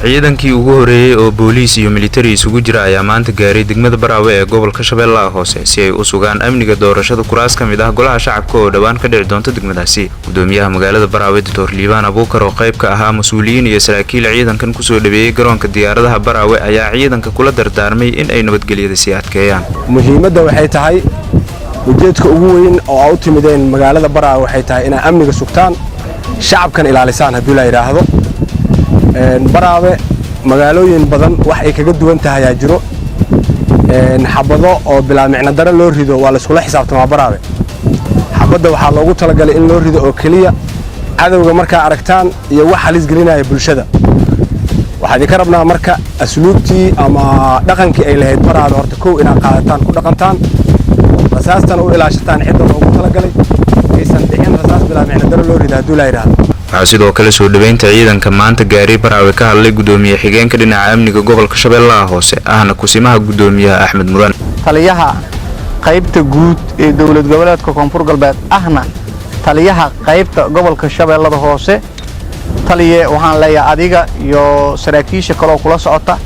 Ciidankii ugu horeeyey oo booliis iyo militari isugu jira ayaa maanta gaaray degmada Baraawe ee gobolka Shabeellaha Hoose si ay u sugaan amniga doorashada kuraas ka mid ah golaha shacabka oo dhowaan ka dhici doonta degmadaasi. Gudoomiyaha magaalada Baraawe, Doctor Liibaan Abuukar, oo qayb ka ahaa mas-uuliyiin iyo saraakiil ciidankan kusoo dhaweeyey garoonka diyaaradaha Baraawe, ayaa ciidanka kula dardaarmay in ay nabadgelyada sii adkeeyaan. Muhiimadda waxay tahay, ujeedka ugu weyn oo aa u timideen magaalada Baraawe waxay tahay inaa amniga sugtaan, shacabkan ilaalisaan. Haddii la yidhaahdo Baraawe magaalooyin badan wax ay kaga duwan tahayaa jiro, xabado oo bilaa micno dare loo rido waa layskula xisaabtamaa. Baraawe xabadda waxaa loogu talagalay in loo rido oo keliya cadowga markaa aragtaan iyo wax halis gelinaya bulshada. Waxaa idinka rabnaa marka asluubtii ama dhaqankii ay lahayd Baraawe horta kow inaad qaadataan, ku dhaqantaan, rasaastana u ilaashataan cidda loogu talagalay, aysan dhicin rasaas bilaa micno dare loo rido, hadduu la yidhaahdo. Waxaa sidoo kale soo dhaweynta ciidanka maanta gaaray Baraawe ka hadlay gudoomiye xigeenka dhinaca amniga gobolka Shabeellaha Hoose, ahna kusimaha gudoomiyaha, Axmed Mudan. Taliyaha qaybta guud ee Dowlad Goboleedka Koonfur Galbeed, ahna taliyaha qaybta gobolka Shabeellada Hoose, taliye, waxaan leeyahay adiga iyo saraakiisha kaleoo kula socota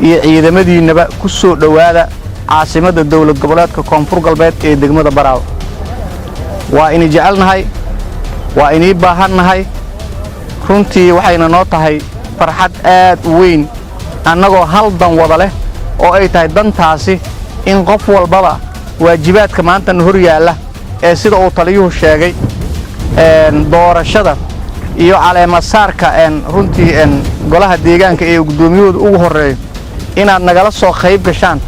iyo ciidamadiinnaba ku soo dhowaada caasimadda Dowlad Goboleedka Koonfur Galbeed ee degmada Baraawe. Waa ini jecelnahay, waa inii baahannahay. Runtii waxayna noo tahay farxad aad u weyn annagoo hal dan wada leh, oo ay tahay dantaasi in qof walbaba waajibaadka maantana hor yaalla ee sida uu taliyuhu sheegay doorashada iyo caleemasaarka runtii golaha deegaanka ee guddoomiyahooda ugu horreeyo inaad nagala soo qayb gashaan.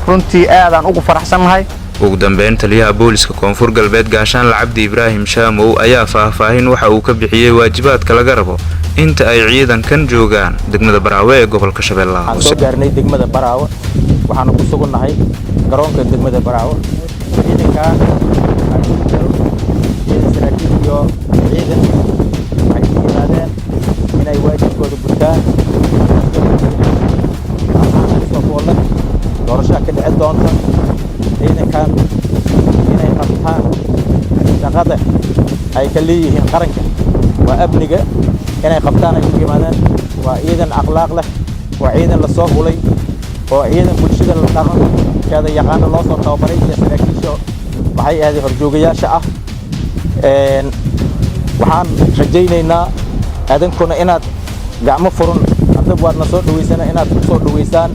Runtii aadaan ugu faraxsannahay. Ugu dambeyn, taliyaha booliska Koonfur Galbeed, Gaashaanle Cabdi Ibraahim Shaamow, ayaa faahfaahin waxa uu ka bixiyey waajibaadka laga rabo inta ay ciidankan joogaan degmada Baraawe ee gobolka Shabeellaha Waxaan Hoose. soo gaarnay degmada Baraawe, waxaana ku sugannahay garoonka degmada Baraawe. Ciidankan waxaa isugu jiro ciidan saraakiil iyo ciidan. Waxay u yimaadeen inay waajibkooda gutaan. Soo foolle doorashaa ka dhici doonta, ciidankan inay qabtaan shaqada ay ka leeyihiin qaranka, waa amniga inay qabtaan ay u yimaadeen. Waa ciidan akhlaaq leh, waa ciidan la soo hulay oo ciidan bulshada la dhaqankeeda yaqaano loo soo tababaray, iyo saraakiisha waxay ahayd horjoogayaasha ah. Waxaan rajaynaynaa adinkuna inaad gacmo furun haddaba waadna soo dhaweysana inaad ku soo dhaweysaan.